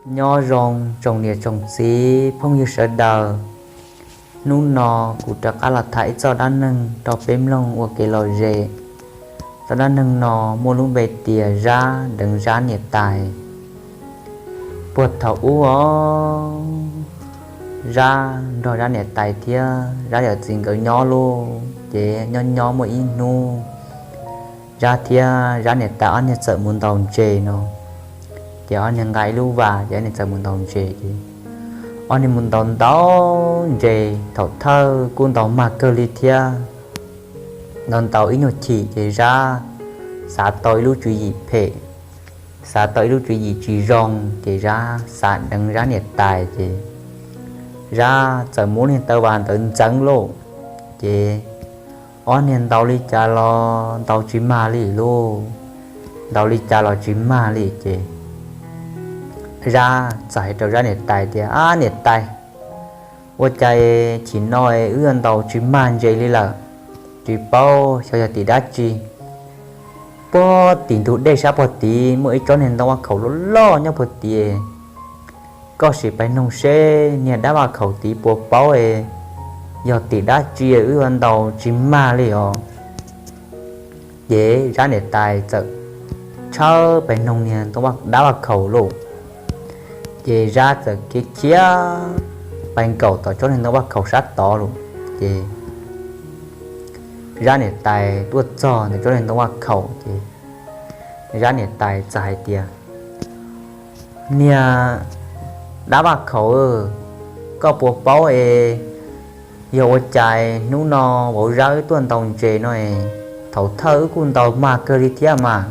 Nyob zoo tsoom niam tsoom txiv phooj ywg sawv daws, hnub no kuv rov qab los tham ib txoj dab neeg rau peb mloog ua kev lom zem. Txoj dab neeg no muaj lub npe tias Zab deev Zab niam tais. Puag thaum ub os, Zab nrog Zab niam tais thiab Zab yawm txiv nkawd nyob lauj. Ces nyob nyob muaj ib hnub, Zab thiab Zab niam tais ob niag txawm mus ntaus ntses no. Ces ob niag nqa ib lub vas ces ob niag txawm mus ntaus ntses ces ob niag mus ntaus ntaus ntses thaum thawj kuj ntaus mag kawg li thiab. Ntaus ntaus ib nyuag chim ces Zab xav tau ib lub tswv yim phem, xav tau ib lub tswv yim tsis zoo ces Zab xav deev Zab niam tais ces Zab txawm muab niag taw vas ntawd ntxeev lauj. Ces ob niag ntaus li cas los ntaus tsis mag li lauj, ntaus li cas los tsis mag li ces Zab txawm hais rau Zab niam tais tias, Ab niam tais, ua cas chim no wb yuav ntaus tsis mag ntses li lawm? Tsis paub xyov yog tim dab tsi. Puag tim ntug dej sab puag tid muaj ib tsob niag ntoo vaj khaum loj loj nyob puag tid. Koj sim pais noog seb niag dab vaj khaum tid puas paub yog tim dab tsi wb yuav ntaus tsis mag li os. Ces Zab niam tais txawm tshawb pais noog niag dab vaj khaum lauj. Ces Zab txawm khiav khiav pais nkaum tom tsob niag ntoo vaj khaum sab tod lauj. Ces Zab niam tais tuaj txog ntawm tsob niag ntoo vaj khaum ces Zab niam tais txawm hais tias, Niag dab vaj khaum, koj puas paub es yog ua cas hnub no vauv Zab wb tuaj ntaus ntses no es thaum thawj wb kuj ntaus mag kawg li thiab mas,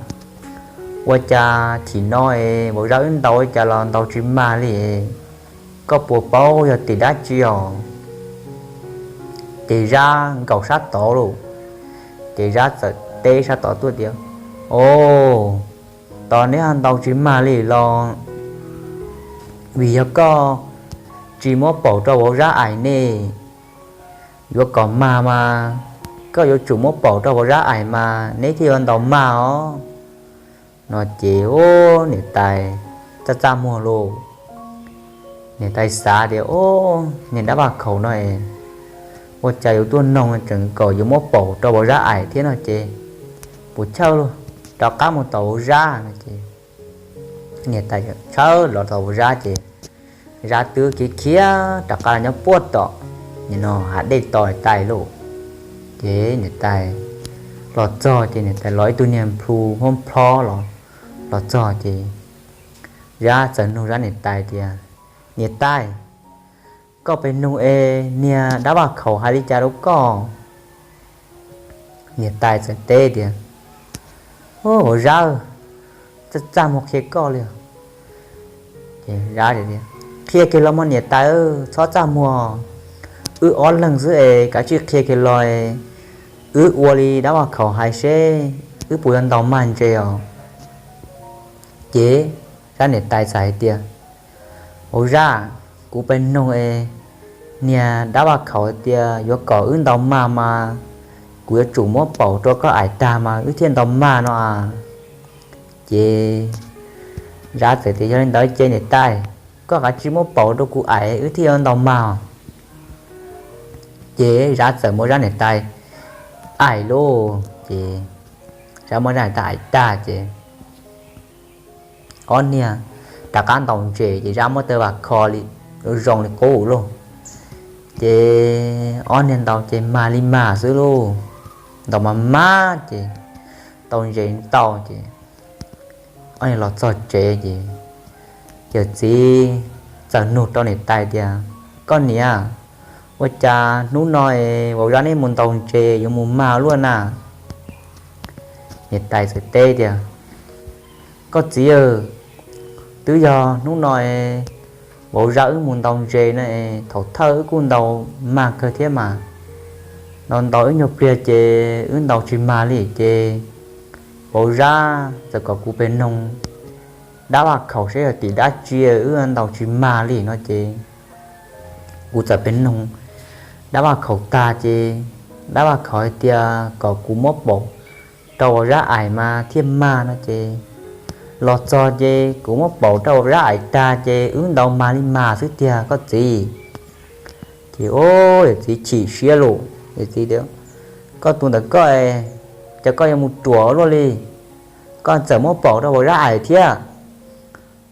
ua cas chim no es vauv Zab wb ntaus ua cas los ntaus tsis mag li? Koj puas paub yog tim dab tsi os? Ces Zab nkaum sab tod lauj. Ces Zab txawm teb sab tod tuaj tias, Os, tos neb ho ntaus tsis mag li los vim yog koj tsis muab paum rau vauv Zab aim ne. Yuav kom mag mas koj yuav tsum muab paum rau vauv Zab aim mas neb thiaj yuav ntaus mag os. No ces ub, niam tais txaj txaj muag lauj. Niam tais xav tias, Ub, niag dab vaj khaum no es ua cas yuav tuaj noog tseem kom yuav muab paum rau vauv Zab aim thiab no ces puas chawj lauj, rov qab mus tom vauv Zab no ces niam tais tshawb los tom vauv Zab ces Zab twb khiav khiav rov qab los nyob puag tom no hav dej tos niam tais lauj. Ces niam tais los txog ces niam tais los ib tug niag plhu hmoob plhob los, los txog ces Zab txawm nug Zab niam tais tias, Niam tais, koj pem nug es niag dab vaj khaum hais li cas rau koj? Niam tais txawm teb tias, Ub, vauv Zab, txaj txaj muag qhia koj li. Qhia kiag los mas niam tais, txhob txaj muag, wb ob leeg xwb es kav tsij qhia kiag los, wb ua li dab vaj khaum hais seb wb puas yuav ntaus mag ntses os. Ces Zab niam tais txawm hais tias, Vauv Zab, kuv pem nug es niag dab vaj khaum tias yuav kom wb ntaus mag mas kuv yuav tsum muab paum rau koj aim tag mas wb thiaj ntaus mag no a. Ces Zab txawm tias, Yog li ntawd ces niam tais, koj kav tsij muab paum rau kuv aim wb thiaj yuav ntaus mag. Ces Zab txawm muab Zab niam tais aim lauj. Ces Zab muab Zab niam tais aim tag ces ob niag rov qab ntaus ntses ces Zab muab taw vam kho li zoo li qub lauj. Ces ob niag ntaus ces mag li mag xwb lauj, ntaus mas mag ces tau ntses ntau ces ob niag los txog tsev ces yawm txiv txawm nug rau niam tais tias, Koj niam, ua cas hnub no es vauv Zab neb mus ntaus ntses yuav mus mag luaj na? Niam tais txawm teb tias, Koj txiv, twb yog hnub no es vauv Zab wb mus ntaus ntses no es thaum thawj wb kuj ntaus mag kawg thiab mas, ntaus ntaus ib nyuag pliag ces wb ntaus tsis mag li ces vauv Zab txawm kom kuv pem noog dab vaj khaum saib yog tim dab tsi wb ntaus tsis mag li no ces kuv txawm pem noog dab vaj khaum tag ces dab vaj khaum hais tias kom kuv muab paum rau vauv Zab aim mas thiaj mag no ces Los txog ces kuv muab paum rau Zab aim tag ces wb ntaus mag li mag xwb tiag koj txiv. Ces o, yawm txiv chim siab lus, yawm txiv tias, koj tus ntawm koj, ces koj yuav mus ruam luaj li, koj txawm muab paum rau vauv Zab aim thiab.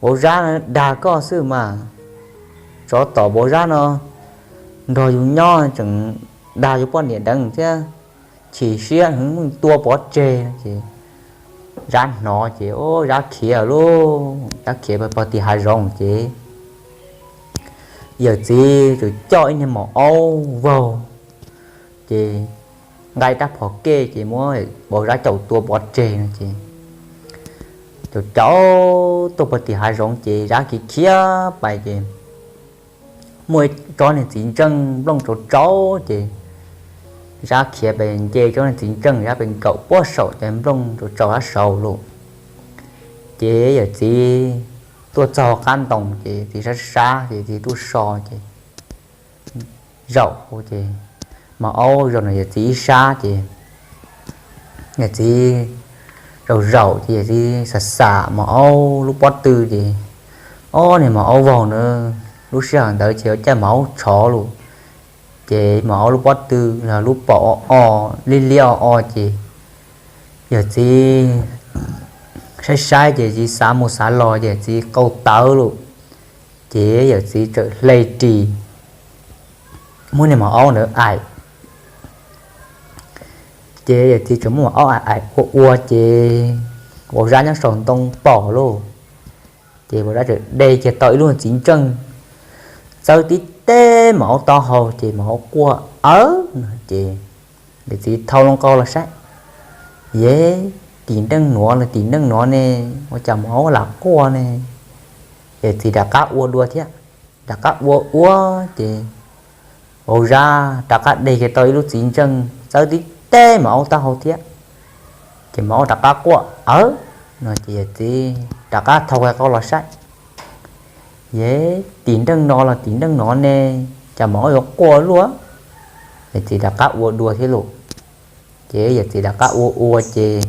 Vauv Zab dag koj xwb mas, tsov tom vauv Zab no nrog yus nyob tseem dag yus poj niam deev thiab, chim siab heev, tua pov tseg. Ces Zab hnov ces o, Zab khiav lawm, Zab khiav pag pog tim hav zoov ces yawm txiv txawm coj ib niag maum aub vaug, ces nqa rab phom kej ces muab vauv Zab caum tua pov tseg no ces caum caum tuaj pog tim hav zoov ces Zab khiav khiav pais ces muaj ib tsob niag txiv ntseej nplooj tsaus tsaus ces Zab khiav pes nce tsob niag txiv ntseej, Zab pes nkaum puag saum ces nplooj tsaus tsaus Zab saud lawm. Ces yawm txiv tuaj txog qab ntoo ces txiv sab sab ces txiv tuaj so ces zaum ces maum aub zaum ntawm yawm txiv ib sab ces yawm txiv zaum zaum ces yawm txiv xam xam maum aub lub pob tw ces ob niag maum aub vaug na, lub sij hawm ntawd ces ua cas maum aub tshov lawm, ces maum aub lub pob tw los lub paum o o, liab liab o o ces yawm txiv saib saib ces txiv xav mus xav los ces txiv qau tawv lawm, ces yawm txiv txawm hle ris muab niag maum aub ntawd aim. Ces yawm txiv txawm muab maum aub aim aim ua ua ces vauv Zab nyob saum ntoo pom lawm, ces vauv Zab txawm de kiag tau ib lub txiv ntseej txawb tib teb maum aub taub hau ces maum aub quaj awb no ces yawm txiv thau loo qau los saib, yev, tim nreej nuav los tim nreej nuav ne, ua cas maum aub lam quaj ne. Yawm txiv rov qab ua dua thiab, rov qab ua ua ces vauv Zab rov qab de kiag tau ib lub txiv ntseej txawb tib teb maum aub taub hau thiab, ces maum aub rov qab quaj awb no ces yawm txiv rov qab thau kiag qau los saib, yev, tim nreej no los tim nreej nuav ne, cas maum aub yuav quaj luaj. Yawm txiv rov qab ua dua thiab lawm, ces yawm txiv rov qab ua ua ces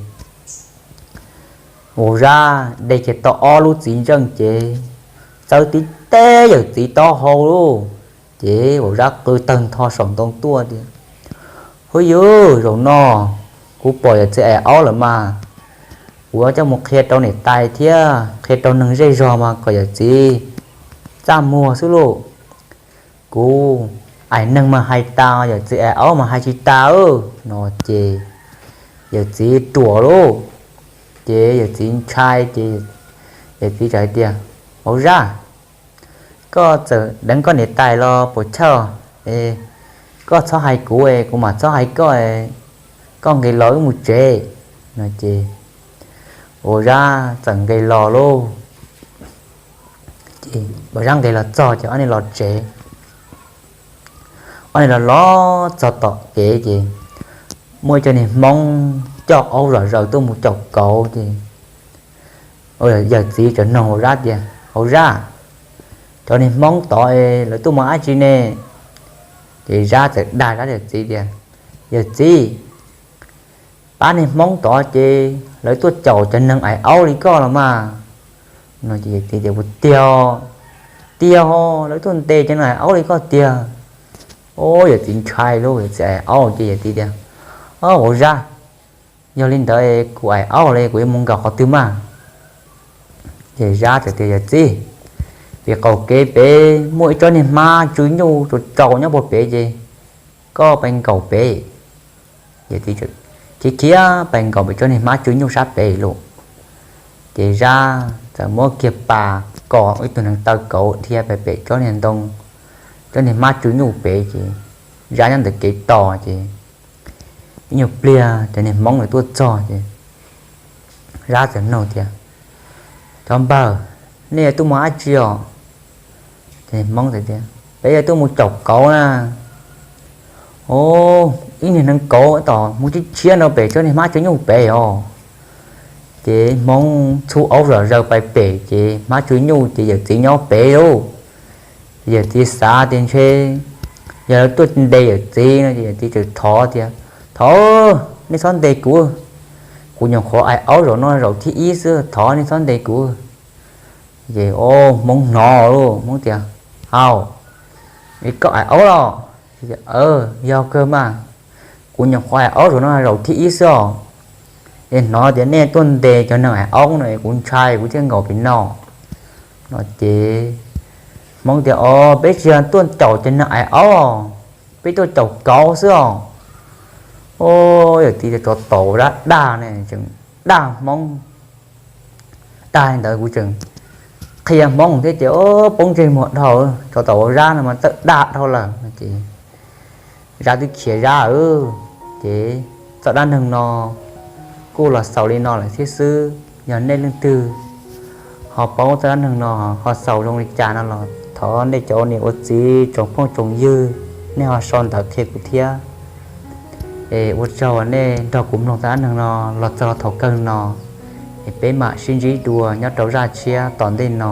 vauv Zab de kiag tau ob lub txiv ntseej ces txawb tib teb yawm txiv taub hau lawm, ces vauv Zab qw tawg ntho saum ntoo tuaj tias, Huv yus, zaum no kuv pom yawm txiv aim aub lawm mas, kuv yuav coj mus qhia rau niam tais thiab qhia rau neeg zej zog mas kom yawm txiv txaj muag xwb lauj. Kuv aim neeg mas hais tas, yawm txiv aim aub mas hais tsis tas no ces yawm txiv ruam lauj. Ces yawm txiv ntshai ces yawm txiv txawm hais tias, Vauv Zab, koj txawm deev koj niam tais los puas chawj, koj txhob hais kuv, kuv mam txhob hais koj, koj nqis los wb mus tsev no ces vauv Zab txawm nqis los lauj. Ces vauv Zab nqis los txog ces ob niag los tsev. Ob niag los los txog tom kev ces muaj ib co niag Hmoob coj aub zom zaws tuaj mus caum kauv ces yawm txiv txawm nug vauv Zab tias, Vauv Zab, cov niag Hmoob tod lawv tuaj mus dab tsi ne? Ces Zab txawm dag Zab yawm txiv tias, Yawm txiv, pab niag Hmoob tod ces lawv tuaj caum cov neeg aim aub li koj los mas no ces yawm txiv tias, Puas tiag? Tiag os, lawv tuaj ntes cov neeg aim aub li koj tiag. Yawm txiv ntshai lauj, yawm txiv aim aub ces yawm txiv tias, Ob, vauv Zab, yog li ntawd kuv aim aub los kuv yuav mus nkaum qhov twg mas? Ces Zab txawm tias, Yawm txiv, pem qaum kev pem muaj ib tsob niag hmab tsw nyuj tsaus tsaus nyob puag pem ces koj pais nkaum pem. Yawm txiv khiav khiav pais nkaum pem tsob niag hmab tsw nyuj sab pem lauj. Ces Zab txawm muab kiag pas kom ib tug neev taw kauv dhia pais pem tsob niag ntoo, tsob niag hmab tsw nyuj pem ces Zab nyob ntawm kev tos ces ib nyuag pliag cov niag Hmoob lawv tuaj txog ces Zab txawm nug tias, Cov npawg, nej yuav tuaj mus dab tsi os? Ces Hmoob tias, Peb yuav tuaj mus caum kauv na. Ov, ib niag neev kauv tom mus tshiab tshiab no pem tsob niag hmab tsw nyuj pem os. Ces Hmoob txhub aub zom zaws pais pem ces hmab tsw nyuj ces yawm txiv nyob pem lauj. Yawm txiv xav tias ntshe yog lawv tuaj ntes yawm txiv no ces yawm txiv txawm thov tias, Thov, nej txhob ntes kuv, Kuv nyuam qhuav ais aub zaum no zaum thib ib xwb, thov nej txhob ntes kuv. Ces o, Hmoob hnov lawm, Hmoob tias, Au, es koj ais aub los? Yog kawg mas, kuv nyuam qhuav ais aub zaum no zaum thib ib xwb os. Es hnov tias nej tuaj ntes cov neeg ais aub no es kuv ntshai kuv thiaj nkaum pem no, no ces Hmoob tias, O, peb tsis yog tuaj caum cov neeg ais aub, peb tuaj caum kauv xwb os. O, yog tias tsov tom zab dag ne, tseem dag Hmoob. Dag li ntawd kuv tseem qhia Hmoob thiab ces poob ntsej muag dhau, tsov tom zab no mas txawj dag dhau lawm no ces zab twb khiav zab. Ces txoj dab neeg no kuj los xaus li no lawm thiab xwb. Yog nej leej twg ho paub txoj dab neeg no ho xaus zoo li cas no los thov nej cov ua niam ua txiv tsoom phooj tsoom ywg nej ho sau ntawv qhia kuv thiab. Es ua tsaug uas nej nrog kuv mloog txoj dab neeg no los txog thaum kawg no. Es peb mam sib ntsib dua nyob rau zaj tshiab tom ntej no.